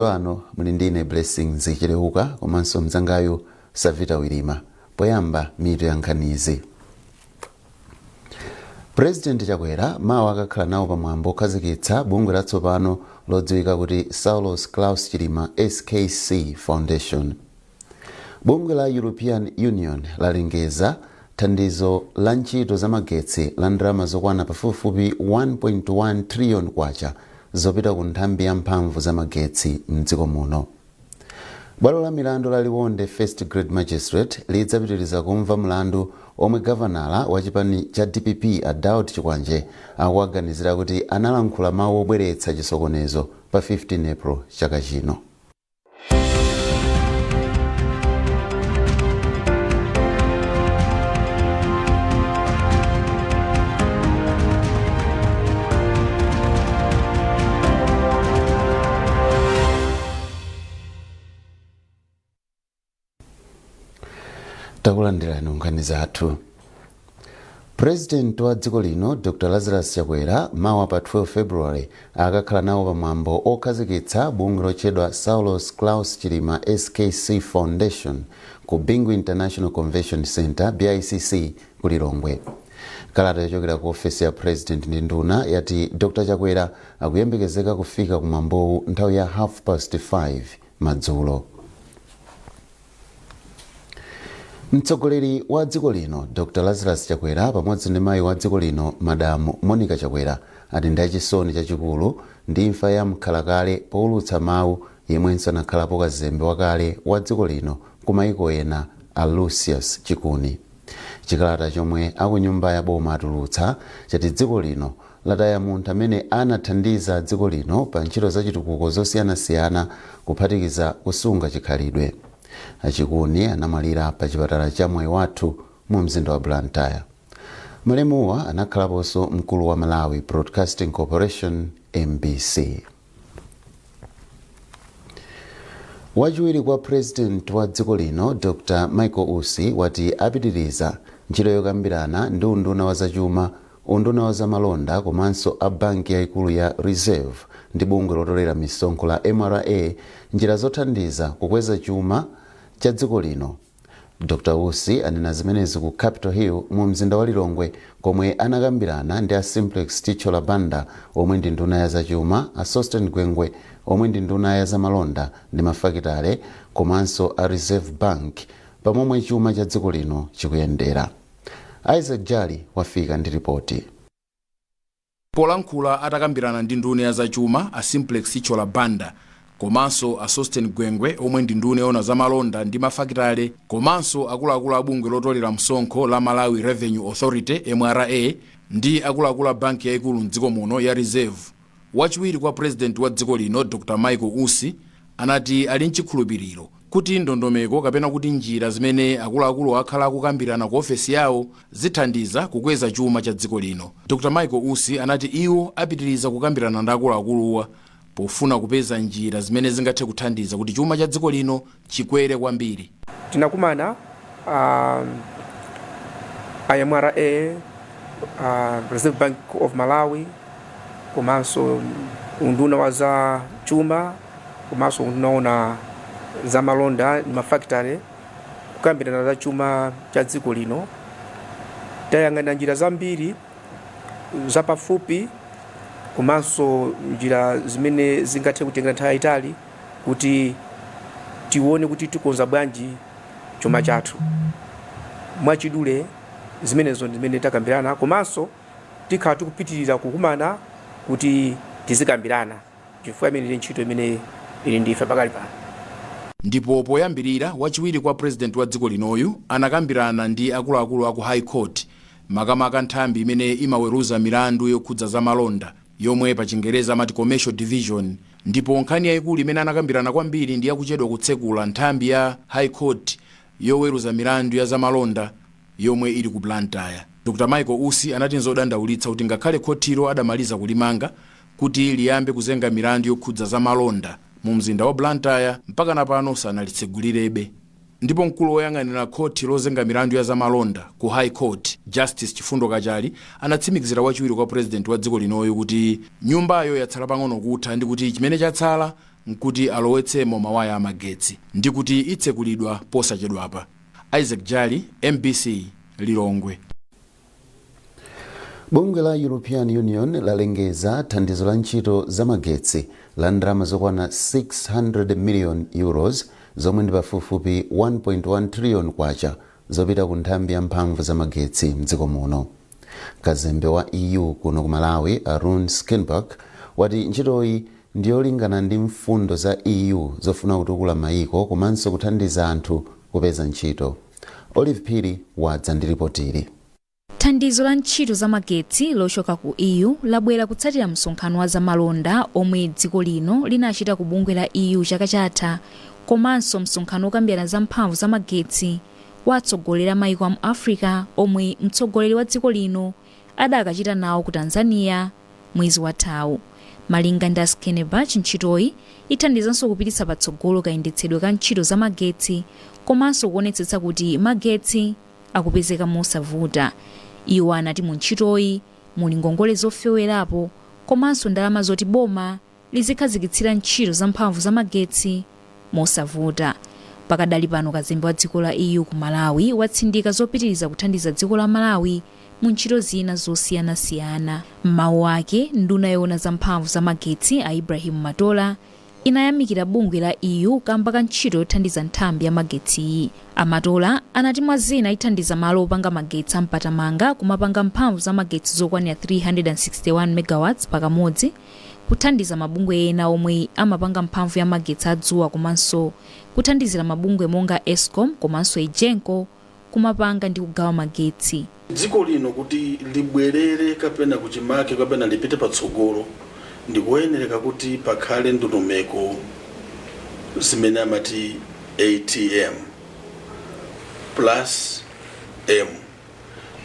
Ano muli ndine Blessings Chileuka komanso mzangayu Savita Wilima. Poyamba, mitu ya nkhanizi. President Chakwera mawa akakhala nawo pamwambo okhazikitsa bungwe latsopano lodziwika kuti Saulos Klaus Chilima SKC Foundation. Bungwe la European Union lalengeza thandizo la ntchito zamagetsi la ndalama zokwana pafupifupi 1.1 trillion kwacha zopita ku nthambi ya mphamvu zamagetsi mdziko muno. Bwalo la milandu la Liwonde First Grade Magistrate lidzapitiriza kumva mlandu omwe gavanala wa chipani cha DPP a Daud Chikwanje akuwaganizira kuti analankhula mawu obweretsa chisokonezo pa 15 April chaka chino. Takulandirani nkhani zathu. President wa dziko lino Dr Lazarus Chakwera mawa pa 12 February akakhala nawo pamwambo okhazikitsa bungwe lotchedwa Saulos Klaus Chilima SKC Foundation ku Bingu International Convention Center, BICC, ku Lilongwe. Kalata yochokera ku ofesi ya President ndi nduna yati Dr Chakwera akuyembekezeka kufika kumwambowu nthawi ya 5:30 madzulo. Mtsogoleri wa dziko lino Dr Lazarus Chakwera pamodzi ndi mayi wa dziko lino Madamu Monica Chakwera ati ndi achisoni chachikulu ndi imfa ya mkhalakale powulutsa mawu yemwenso anakhalapo kazembe wakale wa dziko lino ku mayiko ena a Lucius Chikuni. Chikalata chomwe akunyumba ya boma atulutsa chati dziko lino lataya munthu amene anathandiza dziko lino pa ntchito zachitukuko zosiyanasiyana kuphatikiza kusunga chikhalidwe. Achikuni anamwalira pa chipatala cha Mwaiwathu mu mzinda wa Blantyre. Malemuwa anakhalaponso mkulu wa Malawi Broadcasting Corporation, MBC. Wachiwiri kwa President wa dziko lino Dr Michael Usi wati apitiriza ntchito yokambirana ndi unduna wa zachuma, unduna wa zamalonda komanso a banki yayikulu ya Reserve ndi bungwe lotolera misonkho la MRA njira zothandiza kukweza chuma cha dziko lino. Dr Usi anena zimenezi ku Capitol Hill mu mzinda wa Lilongwe komwe anakambirana ndi a Simplex Chithyola Banda omwe ndi nduna ya zachuma, a Sosten Gwengwe omwe ndi nduna ya zamalonda ndi mafakitale komanso a Reserve Bank pamomwe chuma cha dziko lino chikuyendera. Isaac Jali wafika ndi ripoti. Polankhula atakambirana ndi nduna ya zachuma a Simplex Chithyola Banda komanso a Sosten Gwengwe omwe ndi nduna yoona zamalonda ndi mafakitale komanso akuluakulu a bungwe lotolera msonkho la Malawi Revenue Authority, MRA, ndi akuluakulu a banki yayikulu mdziko muno ya Reserve, wachiwiri kwa president wa dziko lino Dr Michael Usi anati ali mchikhulupiriro kuti ndondomeko kapena kuti njira zimene akuluakulu akhala akukambirana ku ofesi yawo zithandiza kukweza chuma cha dziko lino. Dr Michael Usi anati iwo apitiriza kukambirana ndi akuluakuluwa pofuna kupeza njira zimene zingathe kuthandiza kuti chuma cha dziko lino chikwere kwambiri. Tinakumana MRA, Reserve Bank of Malawi komanso unduna wa za chuma komanso unduna woona za malonda ndi mafakitale kukambirana za chuma cha dziko lino. Tayang'ana njira zambiri zapafupi komanso njira zimene zingathe kutenga nthawi yayitali kuti tione kuti tikonza bwanji chuma chathu. Mwachidule, zimenezo ndi zimene takambirana, komanso tikhala tikupitirira kukumana kuti tizikambirana chifukwa imene ili ntchito imene ili ndife pakali pano. Ndipo poyambirira, wachiwiri kwa president wa dziko linoyu anakambirana ndi akuluakulu aku High Court, makamaka nthambi imene imaweruza milandu yokhudza zamalonda yomwe pa Chingereza amati Commercial Division. Ndipo nkhani yayikulu imene anakambirana kwambiri ndi yakuchedwa kutsekula nthambi ya High Court yoweruza milandu ya zamalonda yomwe ili ku Blantyre. Dr Michael Usi anati nzodandaulitsa kuti ngakhale khotilo adamaliza kulimanga kuti liyambe kuzenga milandu yokhudza zamalonda mu mzinda wa Blantyre, mpaka pano sanalitsegulirebe. Ndipo mkulu woyang'anira khoti lozenga milandu ya zamalonda ku High Court, Justice Chifundo Kachali, anatsimikizira wachiwiri kwa president wa dziko linoyo kuti nyumbayo yatsala pang'ono kutha ndi kuti chimene chatsala nkuti alowetsemo mawaya amagetsi ndi kuti itsekulidwa posachedwapa. Isaac Jali, MBC, Lilongwe. Bungwe la European Union lalengeza thandizo la ntchito zamagetsi la ndalama zokwana 600 million euros, zomwe ndi pafupifupi 1.1 trillion kwacha, zopita ku nthambi ya mphamvu zamagetsi mdziko muno. Kazembe wa EU kuno ku Malawi, Rune Skinnebach, wati ntchitoyi ndiyolingana ndi mfundo za EU zofuna kutukula mayiko komanso kuthandiza anthu kupeza ntchito. Olive Phiri wadza ndi ripotili. Thandizo la ntchito zamagetsi lochoka ku EU labwera kutsatira msonkhano wa zamalonda omwe dziko lino linachita ku bungwe la EU chaka chatha, komanso msonkhano wokambirana za mphamvu zamagetsi wa atsogoleri a mayiko a mu Africa omwe mtsogoleri wa dziko lino adakachita nawo ku Tanzania mwezi wathawu. Malinga ndi a Skinnebach, ntchitoyi ithandizanso kupititsa patsogolo kayendetsedwe ka ntchito zamagetsi komanso kuonetsetsa kuti magetsi akupezeka mosavuta. Iwo anati mu ntchitoyi muli ngongole zofewerapo komanso ndalama zoti boma lizikhazikitsira ntchito za mphamvu zamagetsi mosavuta. Pakadali pano, kazembe wa dziko la EU ku Malawi watsindika zopitiriza kuthandiza dziko la Malawi mu ntchito zina zosiyanasiyana. M'mawu ake, nduna yoona za mphamvu zamagetsi a Ibrahim Matola inayamikira bungwe la EU kamba ka ntchito yothandiza nthambi ya magetsiyi. Amatola anati mwa zina ithandiza malo opanga magetsi a Mpatamanga kumapanga mphamvu za magetsi zokwanira 361 megawatts pakamodzi, kuthandiza mabungwe ena omwe amapanga mphamvu ya magetsi adzuwa, komanso kuthandizira mabungwe monga ESCOM komanso EGENCO kumapanga ndi kugawa magetsi. Dziko lino kuti libwerere kapena kuchimake kapena lipite patsogolo, ndikuyenereka kuti pakhale ndondomeko zimene amati ATM plus M.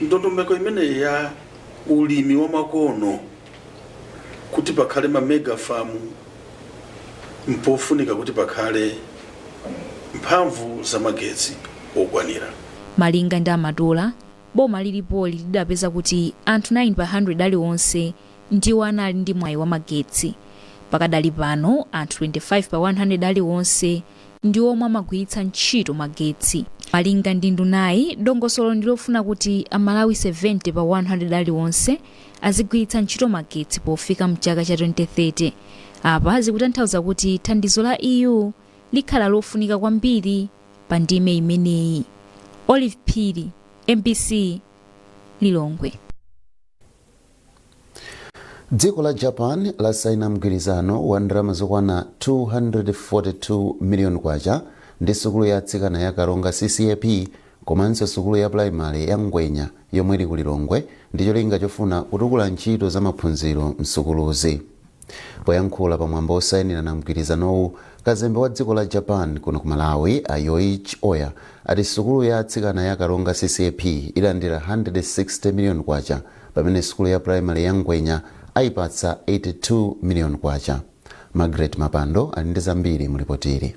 Ndondomeko imeneyi ya ulimi wa makono, kuti pakhale ma mega farm, mpofunika kuti pakhale mphamvu zamagetsi okwanira. Malinga ndi Amatola, boma lilipoli lidapeza kuti anthu 9 pa 100 aliwonse ndiwo anali ndi mwayi wa magetsi. Pakadali pano, anthu 25 pa 100 aliwonse ndi omwe amagwiritsa ntchito magetsi. Malinga ndi ndunayi, dongosolo ndi lofuna kuti Amalawi 70 pa 100 aliwonse azigwiritsa ntchito magetsi pofika mchaka cha 2030. Apa zikutanthauza kuti thandizo la EU likhala lofunika kwambiri pa ndime imeneyi. Olive Phiri, MBC, Lilongwe. Dziko la Japan lasaina mgwirizano wa ndalama zokwana 242 million kwacha ndi sukulu ya atsikana ya Karonga CCAP komanso sukulu ya primary ya Ngwenya yomwe ili ku Lilongwe, ndi cholinga chofuna kutukula ntchito za maphunziro msukuluzi. Poyankhula pamwambo osayinirana mgwirizanowu, kazembe wa dziko la Japan kuno ku Malawi a Yoichi Oya ati sukulu ya atsikana ya Karonga CCAP ilandira 160 million kwacha, pamene sukulu ya primary ya Ngwenya ayipatsa 82 million kwacha. Margaret Mapando ali ndi zambiri mulipotili.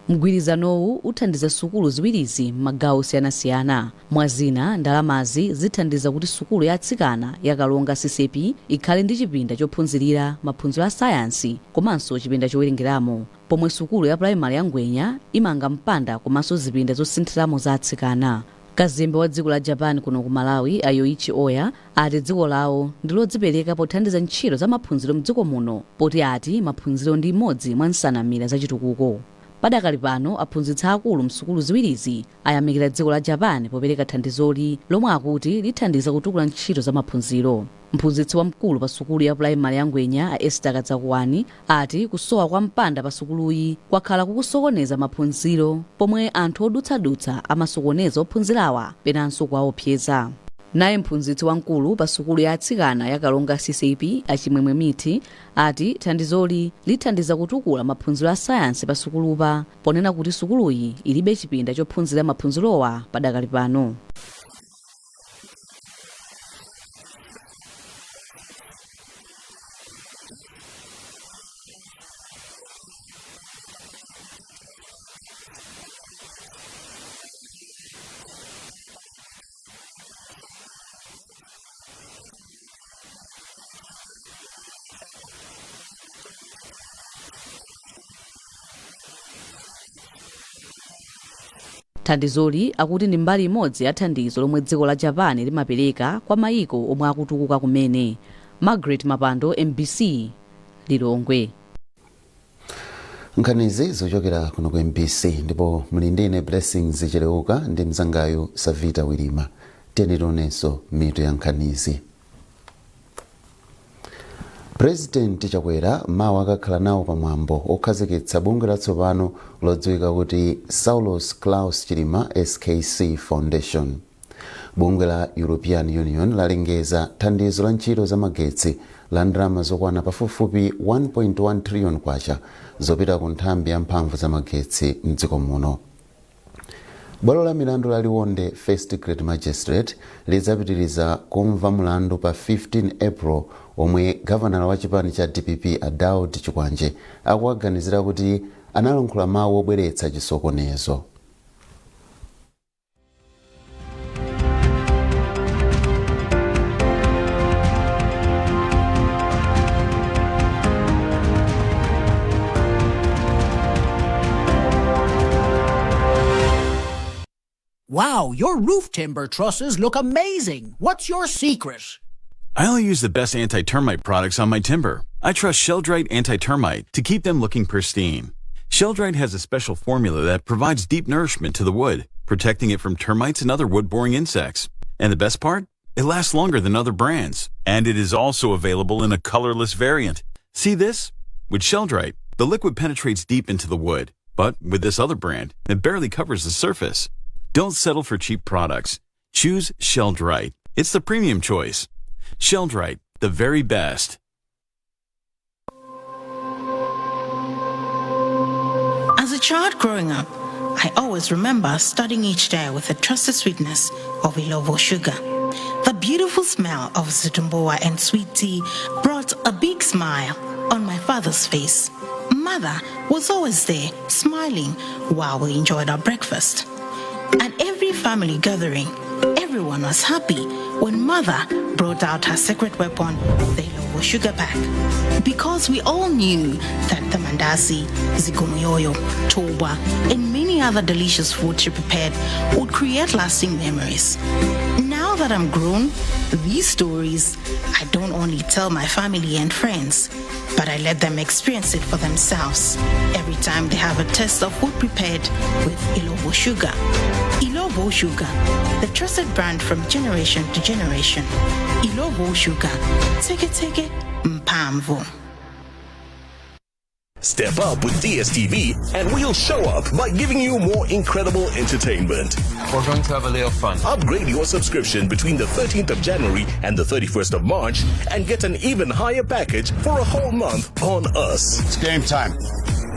Mgwirizanowu uthandiza sukulu ziwirizi m'magawo osiyanasiyana. Mwazina, ndalamazi zithandiza kuti sukulu ya atsikana ya Karonga CCAP ikhale ndi chipinda chophunzirira maphunziro a sayansi komanso chipinda chowerengeramo, pomwe sukulu ya purayimali ya Ngwenya imanga mpanda komanso zipinda zosinthiramo za atsikana. Kazembe wa dziko la Japan kuno ku Malawi a Yoichi Oya ati dziko lawo ndi lodzipereka pothandiza ntchito za maphunziro mdziko muno, poti ati maphunziro ndi imodzi mwa nsanamira zachitukuko. Padakali pano, aphunzitsi akulu msukulu ziwirizi ayamikira dziko la Japan popereka thandizoli, lomwe akuti lithandiza kutukula ntchito za maphunziro. Mphunzitsi wamkulu pa sukulu ya purayimali ya Ngwenya a Esther Kadzakuwani ati kusowa kwa mpanda pa sukuluyi kwakhala kukusokoneza maphunziro, pomwe anthu odutsadutsa amasokoneza ophunzirawa penanso kuwaopseza. Naye mphunzitsi wamkulu pa sukulu ya atsikana ya Karonga CCAP Achimwemwe Miti ati thandizoli lithandiza kutukula maphunziro a sayansi pa sukulupa, ponena kuti sukuluyi ilibe chipinda chophunzira maphunzirowa padakali pano. Thandizoli akuti ndi mbali imodzi ya thandizo lomwe dziko la Japan limapereka kwa mayiko omwe akutukuka kumene. Margaret Mapando, MBC, Lilongwe. Nkhanizi zochokera kuno ku MBC ndipo muli ndine Blessings Cheleuka ndi mzangayu Savita Wilima. Tiyeni tionenso mitu ya nkhanizi. President Chakwera mawa akakhala nawo pamwambo okhazikitsa bungwe latsopano lodziwika kuti Saulos Klaus Chilima SKC Foundation. Bungwe la European Union lalengeza thandizo la ntchito za magetsi la ndalama zokwana pafupifupi 1.1 trillion kwacha zopita ku nthambi ya mphamvu za magetsi mdziko muno. Bwalo la milandu la Liwonde First Grade Magistrate lidzapitiriza kumva mulandu pa 15 April omwe gavanala wa chipani cha DPP a Daud Chikwanje akuwaganizira kuti analankhula mawu obweretsa chisokonezo. Wow, your roof timber trusses look amazing. What's your secret? I only use the best anti-termite products on my timber. I trust Sheldrite Anti-Termite to keep them looking pristine. Sheldrite has a special formula that provides deep nourishment to the wood, protecting it from termites and other wood-boring insects. And the best part? It lasts longer than other brands. And it is also available in a colorless variant. See this? With Sheldrite, the liquid penetrates deep into the wood. But with this other brand, it barely covers the surface. Don't settle for cheap products. Choose Sheldrite. It's the premium choice. Sheldrite, the very best. As a child growing up, I always remember starting each day with the trusted sweetness of Illovo sugar. The beautiful smell of zitumbuwa and sweet tea brought a big smile on my father's face. Mother was always there, smiling while we enjoyed our breakfast. At every family gathering, everyone was happy when Mother brought out her secret weapon, the Illovo sugar pack. Because we all knew that the mandasi, zikomoyoyo, toba, and many other delicious food she prepared would create lasting memories. Now that I'm grown, these stories I don't only tell my family and friends, but I let them experience it for themselves every time they have a taste of food prepared with Illovo sugar. Illovo Sugar, the trusted brand from generation to generation. Illovo Sugar, take it, mphamvu. Step up with DSTV and we'll show up by giving you more incredible entertainment. We're going to have a little fun. Upgrade your subscription between the 13th of January and the 31st of March and get an even higher package for a whole month on us. It's game time.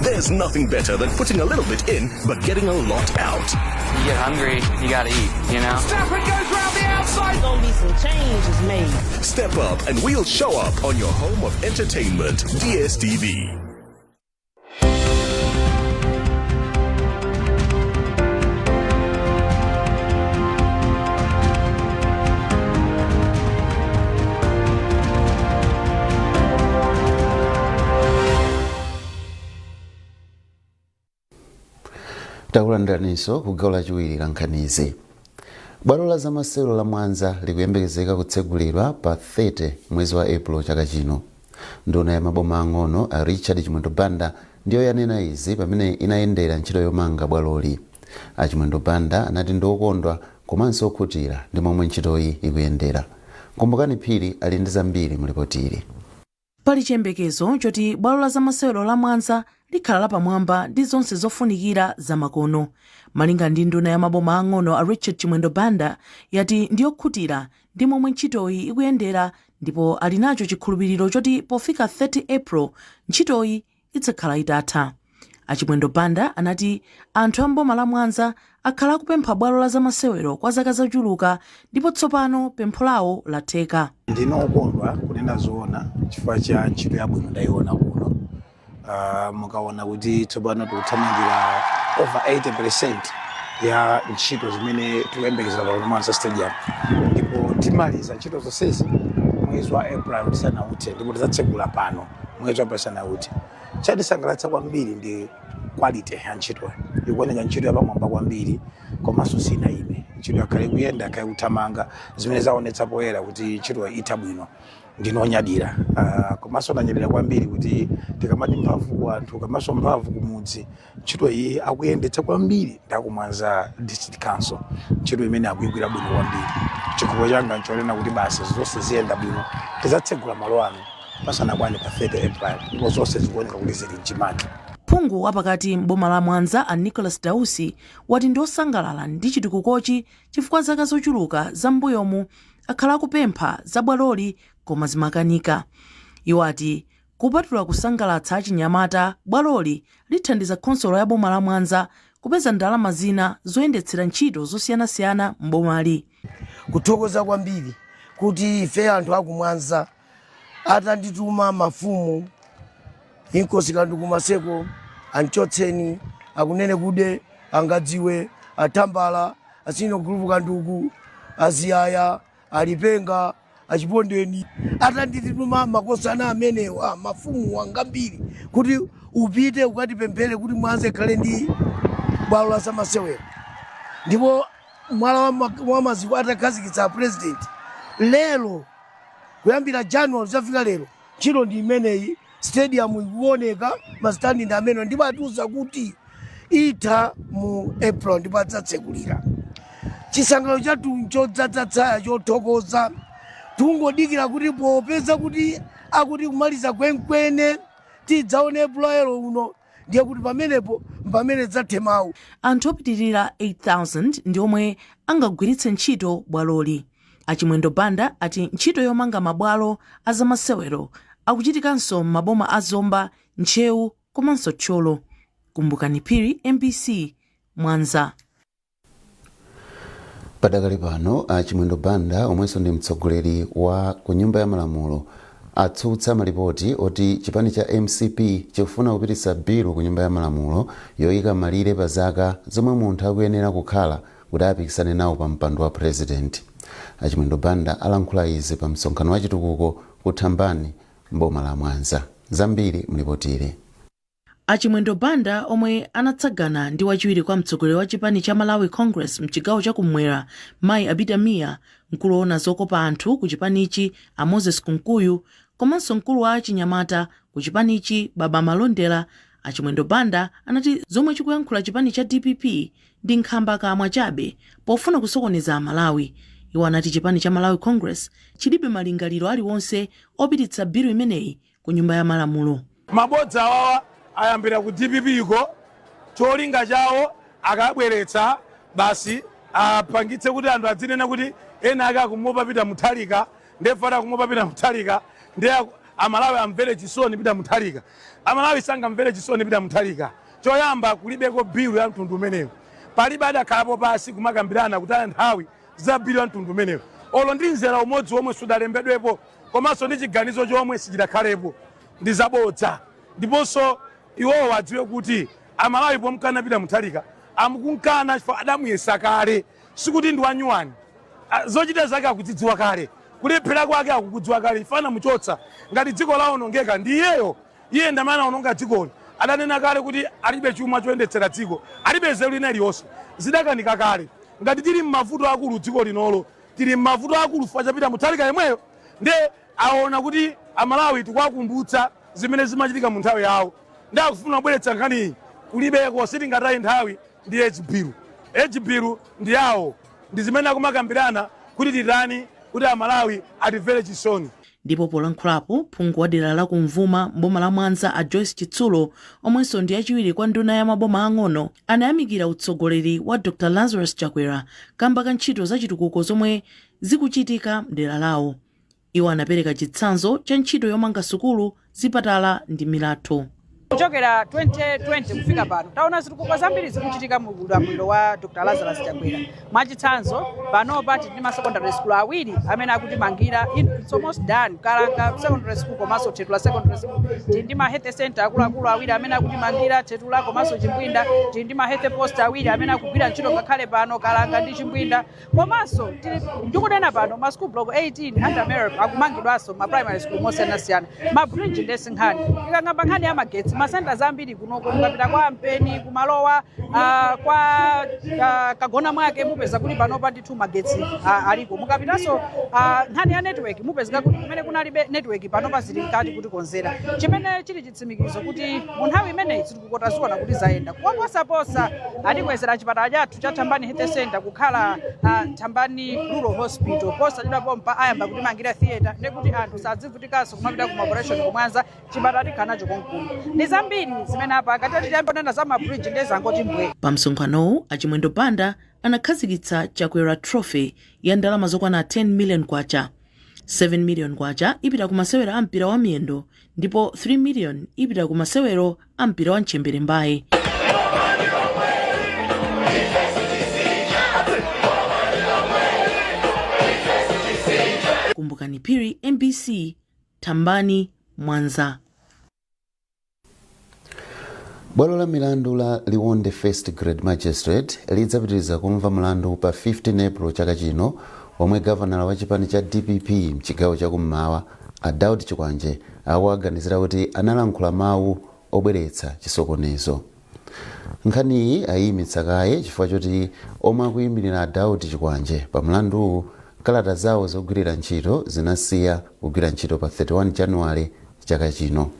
There's nothing better than putting a little bit in but getting a lot out. You get hungry, you gotta eat, you know? Stafford goes round the outside. Gonna be some changes made. Step up and we'll show up on your home of entertainment, DSTV. Takulandiraninso ku gawo lachiwiri la nkhanizi. Bwalo la zamasewero la Mwanza likuyembekezeka kutsegulidwa pa 30 mwezi wa Epulo chaka chino. Nduna ya maboma ang'ono a Richard Chimwendo Banda ndiyo yanena izi pamene inayendera ntchito yomanga bwaloli. A Chimwendo Banda anati ndi okondwa komanso okhutira ndi momwe ntchitoyi ikuyendera. Kumbukani Phiri ali ndi zambiri mulipotiri. Pali chiyembekezo choti bwalo la zamasewero la Mwanza likhala lapamwamba ndi zonse zofunikira zamakono. Malinga ndi nduna ya maboma ang'ono a Richard Chimwendo Banda, yati ndiyokhutira ndi momwe ntchitoyi ikuyendera ndipo ali nacho chikhulupiriro choti pofika 30 April ntchitoyi idzakhala itatha. Achimwendo Banda anati anthu a mboma la Mwanza akhala akupempha bwalo la zamasewero kwa zaka zochuluka ndipo tsopano pempho lawo latheka. Ndinokondwa kunena zoona chifukwa cha ntchito yabwino ndayiona kuno. Mukaona kuti tsopano tikuthamangira over 80% ya ntchito zimene tikuyembekezera pa Mwanza Stadium, ndipo timaliza ntchito zonsezi mwezi wa April tisanauthe, ndipo tidzatsegula pano mwezi wa April tisanauthe. Chatisangalatsa kwambiri ndi Quality ya ntchitoyo ikuoneka ntchito yapamwamba kwambiri, komanso sinayime. Ntchito yakhale kuyenda, yakhale kuthamanga, zimene zaonetsa poyera kuti ntchitoyo itha bwino. Ndinonyadira, komanso ndanyadira kwambiri kuti tikamati mphamvu ku anthu komanso mphamvu kumudzi, ntchito iyi akuyendetsa kwambiri ndi aku Mwanza District Council. Ntchito imene akuyigwira bwino kwambiri. Chikhulupiriro changa nchonena kuti basi, zonse ziyenda bwino, tidzatsegula malo ano pasanakwane pa 30 April, ndipo zonse zikuoneka kuti zili mchimake. Phungu wapakati m'boma la Mwanza a Nicholas Dausi wati ndi osangalala ndi chitukukochi chifukwa zaka zochuluka zam'mbuyomu akhala akupempha za bwaloli koma zimakanika. Iwo ati kupatula kusangalatsa achinyamata, bwaloli lithandiza khonsolo ya boma la Mwanza kupeza ndalama zina zoyendetsera ntchito zosiyanasiyana m'bomali. Kuthokoza kwambiri kuti ife anthu akumwanza, atandituma mafumu Inkosi Kanduku Maseko, anchotseni akunene kude angadziwe atambala asino group Kanduku, aziyaya, alipenga, achipondeni, atandituma makosana amenewa, mafumu angambiri, kuti upite ukatipemphere kuti Mwanza ikhale ndi bwalo la zamasewero, ndipo mwala wa maziko atakhazikitsa president lero, kuyambira January zafika lero, ntchito ndi imeneyi. Stadium ikuoneka, ma stand ndi amene, ndipo atiuza kuti itha mu April ndipo adzatsekulira. Chisangalalo chathu nchodzaza chothokoza. Tungodikira kuti popeza kuti akuti kumaliza kwenkwene tidzaone April uno, ndiye kuti pamenepo pamene dzathe mawu. Anthu opitirira 8000 ndi omwe angagwiritse ntchito bwaloli. Achimwendo Banda ati ntchito yomanga mabwalo azamasewero akuchitikanso m'maboma a Zomba, Ntcheu komanso Thyolo. Kumbukani Phiri, MBC, Mwanza. Padakali pano Achimwendo Banda, omwenso ndi mtsogoleri wa ku Nyumba ya Malamulo, atsutsa malipoti oti chipani cha MCP chikufuna kupititsa bilu ku Nyumba ya Malamulo yoyika malire pa zaka zomwe munthu akuyenera kukhala kuti apikisane nawo pa mpando wa purezidenti. Achimwendo Banda alankhula izi pa msonkhano wa chitukuko ku Thambani, mboma la Mwanza. Zambiri mlipotire. Achimwendo Banda, omwe anatsagana ndi wachiwiri kwa mtsogoleri wa chipani cha Malawi Congress mchigawo chakumwera mayi Abida Mia, mkulu woona zokopa anthu ku chipanichi a Moses Kunkuyu, komanso mkulu wa achinyamata ku chipanichi Baba Malondera, Achimwendo Banda anati zomwe chikuyankhula chipani cha DPP ndi nkhamba kamwa chabe pofuna kusokoneza Amalawi. Iwo anati chipani cha Malawi Congress chilibe malingaliro aliwonse opititsa bilu imeneyi ku Nyumba ya Malamulo. Mabodza awawa ayambira ku DPP iko. Cholinga chawo akabweretsa basi apangitse kuti anthu adzinena kuti ena ake akumuopa Peter Mutharika, ndefata akumuopa Peter Mutharika, ndiye Amalawi amvere chisoni Peter Mutharika. Amalawi sangamvere chisoni Peter Mutharika. Choyamba, kulibeko bilu ya mtundu umenewu. Palibe adakhalapo pasi kumakambirana kutaya nthawi za bilu ya mtundu umenewu. Olo ndi mzera umodzi omwe sudalembedwepo, komanso ndi chiganizo chomwe sichidakhalepo. Ndi zabodza. Ndiponso iwowo adziwe kuti Amalawi pomkana Peter Mutharika amukunkana chifukwa adamuyesa kale. Sikuti ndi wanyuwani. Zochita zake akuzidziwa kale, kulephera kwake akukudziwa kale, chifukwa anamuchotsa. Ngati dziko lawonongeka ndi iyeyo, iye ndamene anawononga dzikoli. Adanena kale kuti alibe chuma choyendetsera dziko, alibe nzeru ina iliyonse, zidakanika kale. Ngati tili m'mavuto akulu dziko linolo, tili m'mavuto akulu chifukwa cha Peter Mutharika yemweyo. Nde aona kuti Amalawi tikuwakumbutsa zimene zimachitika mu nthawi yawo, ndi akufuna kubweretsa nkhaniyi. Kulibeko, sitingataye nthawi ndi age bill. Age bill ndi yawo, ndi zimene akumakambirana kuti titani kuti Amalawi atimvere chisoni. Ndipo polankhulapo, phungu wa dera la Kumvuma m'boma la Mwanza a Joyce Chitsulo, omwenso ndi achiwiri kwa nduna ya maboma ang'ono, anayamikira utsogoleri wa Dr Lazarus Chakwera kamba ka ntchito zachitukuko zomwe zikuchitika mdera lawo. Iwo anapereka chitsanzo cha ntchito yomanga sukulu, zipatala ndi milatho. Kuchokera 2020 kufika pano taona zitukuko zambiri zikuchitika mu ulamuliro wa Dr Lazarus Chakwera. Mwachitsanzo, panopa tili ndi ma secondary school awiri amene akutimangira, it's almost done, Kalanga Secondary School komanso Thetula Secondary School. Tili ndi ma health center akuluakulu awiri amene akutimangira, Thetula komanso Chimbwinda. Tili ndi ma health post awiri amene akugwira ntchito ngakhale pano, Kalanga ndi Chimbwinda. Komanso ndikunena pano ma school block 18 under MERP akumangidwanso ma primary school mosiyanasiyana. Ma bridge ndesi nkhani, tikangamba nkhani ya magetsi. Masenta ambiri kunoko, mukapita kwa Mpeni, kumalowa kwa Kagona mwake, mupeza kuti panopa ndithu magetsi aliko. Mukapitanso nkhani ya network, mupezeka kuti kumene kunalibe network panopa zili mkati kutikonzera, chimene chili chitsimikizo kuti mu nthawi imeneyi zitukuko taziona kuti zayenda. Kuwaposaposa, atikwezera chipatala chathu cha Thambani Health Center kukhala Thambani Rural Hospital. Posachedwa pompa ayamba kutimangira theatre, ndekuti anthu sadzivutikanso kumapita ku operation kumwanza, chipatala tikhala nacho konkuno. Ndi zambiri zimene apa ngati tiyambe kunena za mabridge, ndezangoti mbwe. Pa msonkhanowu, Achimwendo Banda anakhazikitsa Chakwera Trophy ya ndalama zokwana 10 million kwacha. 7 million kwacha ipita ku masewero a mpira wa miyendo ndipo 3 million ipita ku masewero a mpira wa mchembere mbayi. Kumbukani Phiri, MBC, Thambani, Mwanza. Bwalo la milandu la Liwonde First Grade Magistrate lidzapitiriza kumva mlandu pa 15 April chaka chino, omwe gavanala wa chipani cha DPP mchigawo chakummawa a Daud Chikwanje akuwaganizira kuti analankhula mawu obweretsa chisokonezo. Nkhaniyi ayimitsa kaye chifukwa choti omwe akuyimirira a Daud Chikwanje pa mlanduwu kalata zawo zogwirira ntchito zinasiya kugwira ntchito pa 31 Januwale chaka chino.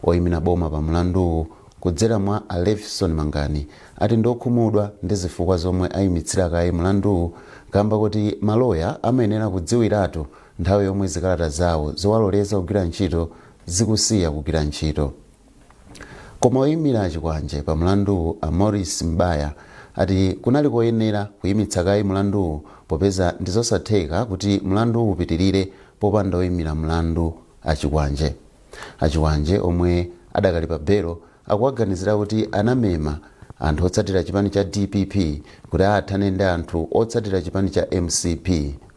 Oyimira boma pa mlanduwu kudzera mwa a Levison Mangani ati ndiokhumudwa ndi zifukwa zomwe ayimitsira kaye mlanduwu, kamba kuti maloya amayenera kudziwiratu nthawi yomwe zikalata zawo zowaloleza kugwira ntchito zikusiya kugwira ntchito. Koma oyimira Achikwanje pa mlanduwu a Maurice Mbaya ati kunali koyenera kuyimitsa kaye mlanduwu, popeza ndizosatheka kuti mlanduwu upitirire popanda oyimira mlandu Achikwanje. Achikwanje, omwe adakali pa belo, akuwaganizira kuti anamema anthu otsatira chipani cha DPP kuti athane ndi anthu otsatira chipani cha MCP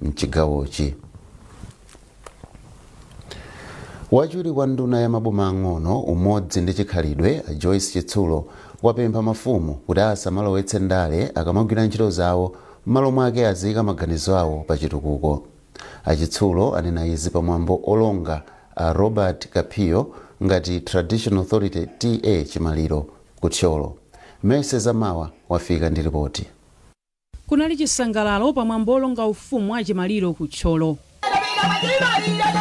mchigawochi. Wachiwiri kwa nduna ya maboma ang'ono, umodzi ndi chikhalidwe, Joyce Chitsulo, wapempha mafumu kuti asamalowetse ndale akamagwira ntchito zawo, m'malo mwake aziyika maganizo awo pa chitukuko. Achitsulo anena izi pamwambo olonga a Robert Kapio ngati Traditional Authority, TA, Chimaliro ku Thyolo. Mese Zamawa wafika ndi ripoti. Kunali chisangalalo pamwambo olonga ufumu wa Chimaliro ku Thyolo.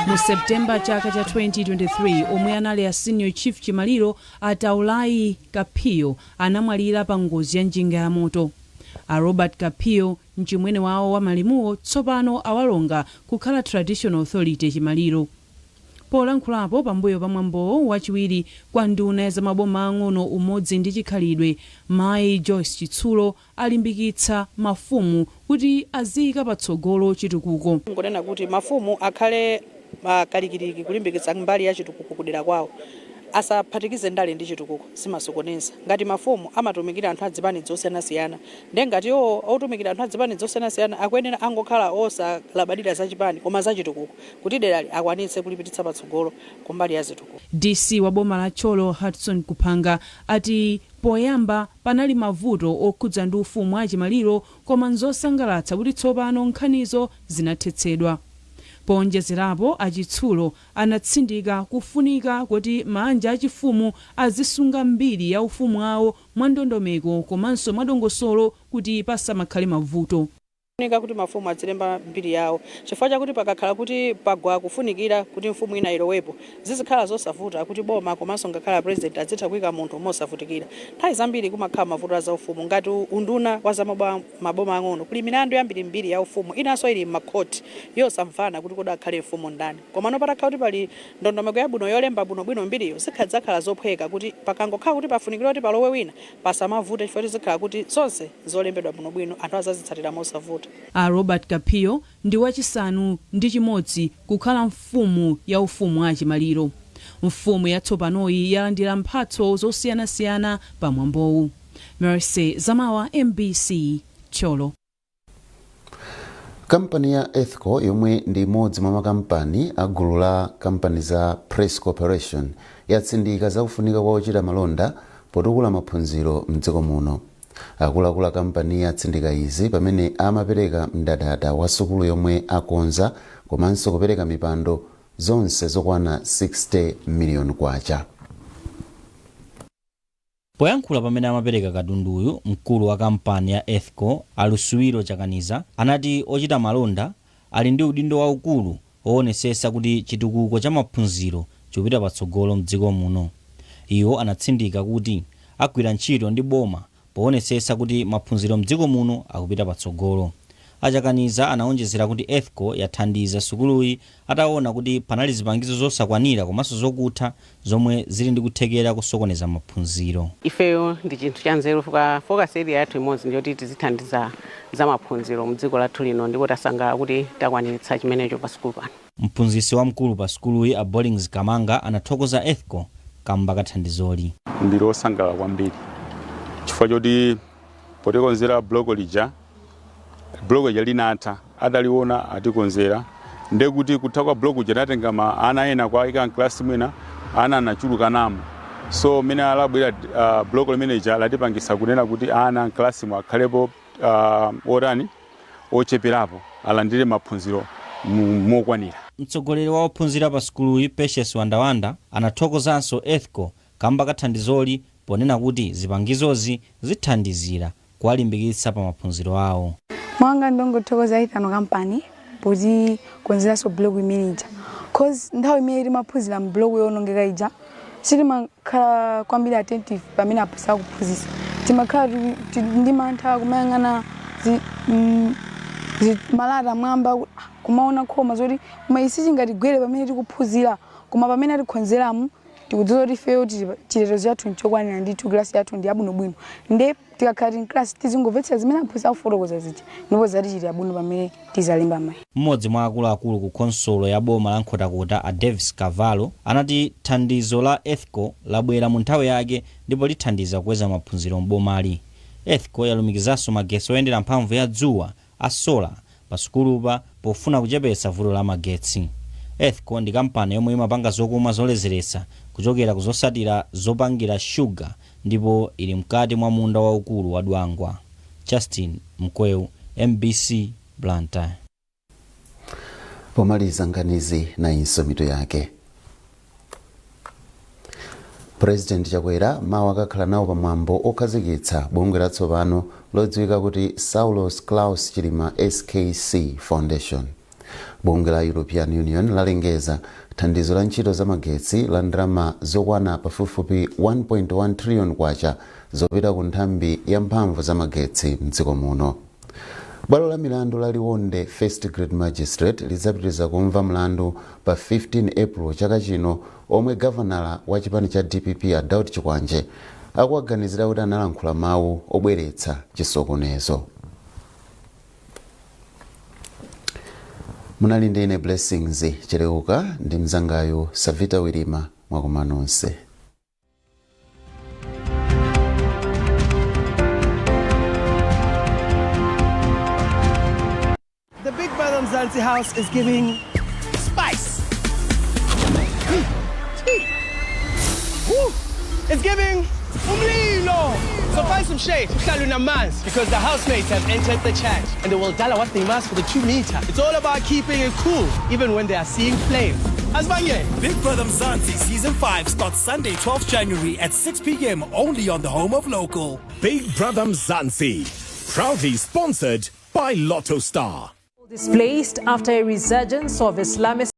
Mu Septemba chaka cha 2023, omwe anali a Senior Chief Chimaliro a Taulayi Kaphiyo anamwalira pa ngozi ya njinga ya moto. A Robert Kaphiyo, mchimwene wawo wa malimuwo, tsopano awalonga kukhala Traditional Authority Chimaliro. Polankhulapo pambuyo pa mwambowo, wachiwiri kwa nduna ya zamaboma ang'ono, umodzi ndi chikhalidwe, Mayi Joyce Chitsulo, alimbikitsa mafumu kuti aziyika patsogolo chitukuko. Nkunena kuti mafumu akhale kalikiliki kulimbikitsa mbali ya chitukuko kudera kwawo, asaphatikize ndale ndi chitukuko, zimasokoneza. Ngati mafumu amatumikira anthu adzipani zosiyanasiyana, ndiye ngati iwo otumikira anthu adzipani zosiyanasiyana akuyenera angokhala osalabadira zachipani koma zachitukuko, kuti derali akwanitse kulipititsa patsogolo kumbali ya zitukuko. DC wa boma la Thyolo, Hudson Kuphanga, ati poyamba panali mavuto okhudza ndi ufumu wa Chimaliro, koma nzosangalatsa kuti tsopano nkhanizo zinathetsedwa. Powonjezerapo, Achitsulo anatsindika kufunika kuti manja achifumu azisunga mbiri ya ufumu awo mwandondomeko komanso mwadongosolo kuti pasamakhale mavuto. Funika kuti mafumu azilemba mbiri yawo, chifukwa chakuti pakakhala kuti pagwa kufunikira kuti mfumu ina ilowepo, zizikhala zosavuta kuti boma komanso ngakhale president azitha kuyika munthu mosavutikira. Nthawi zambiri kumakhala mavuto a zaufumu. Ngati unduna wa za maboma ang'ono, kuli milandu yambirimbiri ya ufumu, inanso ili m'makhoti, yosamvana kuti kodi akhale mfumu ndani. Komano patakhala kuti pali ndondomeko yabwino yolemba bwinobwino mbiriyo, zikhadzakhala zophweka kuti pakangokhala kuti pafunikira kuti palowe wina, pasamavute, chifukwa zikhala kuti zonse zolembedwa bwinobwino, anthu azazitsatira mosavuta. A Robert Kaphiyo ndi wachisanu ndi chimodzi kukhala mfumu ya ufumu wa Chimaliro. Mfumu yatsopanoyi yalandira mphatso zosiyanasiyana pa mwambowu. Mercy Zamawa, MBC, Thyolo. Kampani ya Ethco, yomwe ndi imodzi mwa makampani a gulu la kampani za Press Corporation, yatsindika zakufunika kwa ochita malonda potukula maphunziro mdziko muno. Akuluakulu a kampani atsindika izi pamene amapereka mdadada wa sukulu yomwe akonza komanso kupereka mipando, zonse zokwana 60 miliyoni kwacha. Poyankhula pamene amapereka katunduyu, mkulu wa kampani ya Ethco Alusuwiro Chakaniza anati ochita malonda ali ndi udindo waukulu woonetsetsa kuti chitukuko cha maphunziro chikupita patsogolo mdziko muno. Iwo anatsindika kuti agwira ntchito ndi boma poonetsetsa kuti maphunziro mdziko muno akupita patsogolo. A Chakaniza anaonjezera kuti Ethco yathandiza sukuluyi ataona kuti panali zipangizo zosakwanira komanso zokutha zomwe zili ndi kuthekera kosokoneza maphunziro. Ifeyo ndi chinthu cha nzeru chifukwa focus area yathu imodzi ndiyoti tizithandiza za maphunziro mdziko lathu lino, ndipo tasangalala kuti takwaniritsa chimenecho pa sukulu pano. Mphunzitsi wamkulu pa sukuluyi a Bollings Kamanga anathokoza Ethco kamba ka thandizoli. Ndili osangalala kwambiri chifukwa choti potikonzera block lija, block lija linatha, ataliona atikonzera, ndekuti kutha kwa block lija natenga ma ana ena kuwayika mklasi mwina ana anachulukanamo. So mmene alabwera block limene lija latipangisa kunena kuti ana mklasi akhalepo otani ocheperapo alandire maphunziro mokwanira. Mtsogoleri wa ophunzira pa sukuluyi Patience Wandawanda anathokozanso Ethco kamba ka thandizoli ponena kuti zipangizozi zithandizira kuwalimbikitsa pa maphunziro awo. Mwanga ndongothokoza Ethano Company potikonzeranso block imene ija, cause nthawi imene timaphunzira m'block yowonongeka ija sitimakhala kwambiri attentive pamene aphunzitsi akuphunzitsa. Timakhala ndi mantha kumayang'ana malata mwamba, kumaona khoma zoti koma isi chingatigwere pamene tikuphunzira. Koma pamene atikonzeramu tikudziwa kuti ifeyo chitetezo chathu nchokwanira ndithu, klasi yathu ndi yabwinobwino, nde tikakhala tili mklasi tizingomvetsera zimene aphunzitsi akufotokoza zija ndipo zatichitira bwino pamene tizalemba mayi. Mmodzi mwa akuluakulu ku khonsolo ya boma la Nkhotakota a Davis Kavalo anati thandizo la Ethco labwera mu nthawi yake ndipo lithandiza kukweza maphunziro m'bomali. Ethco yalumikizanso magetsi oyendera mphamvu ya dzuwa a solar pa sukulupa pofuna kuchepetsa vuto la magetsi. Ethco ndi kampani yomwe imapanga zokumwa zoledzeretsa kuchokera ku zosatira zopangira shuga ndipo ili mkati mwa munda waukulu wa Dwangwa. Justin Mkweu, MBC, Blantyre. Pomaliza nkhanizi, nayinso mitu yake. President Chakwera mawa akakhala nawo pamwambo okhazikitsa bungwe latsopano lodziwika kuti Saulos Klaus Chilima SKC Foundation. Bungwe la European Union lalengeza thandizo la ntchito za magetsi la ndalama zokwana pafupifupi 1.1 trillion kwacha zopita ku nthambi ya mphamvu za magetsi mdziko muno. Bwalo la milandu la Liwonde First Grade Magistrate lidzapitiriza kumva mlandu pa 15 April chaka chino omwe gavanala wa chipani cha DPP a Daud Chikwanje akuwaganizira kuti analankhula mawu obweretsa chisokonezo. Munali ndi ine Blessings Chereuka ndi mzangayu Savita Wirima. Mwakoma nonse. The Big Brother Mzansi house is giving spice. Tea. Woo. It's giving umlilo. So find some shade, uhlale unamanzi, because the housemates have entered the chat and they will dala what they must for the 2 meter. It's all about keeping it cool, even when they are seeing flames. Asibangene. Big Brother Mzansi Season 5 starts Sunday, 12th January at 6 p.m. only on the home of local. Big Brother Mzansi, proudly sponsored by Lotto Star. Displaced after a resurgence of Islamist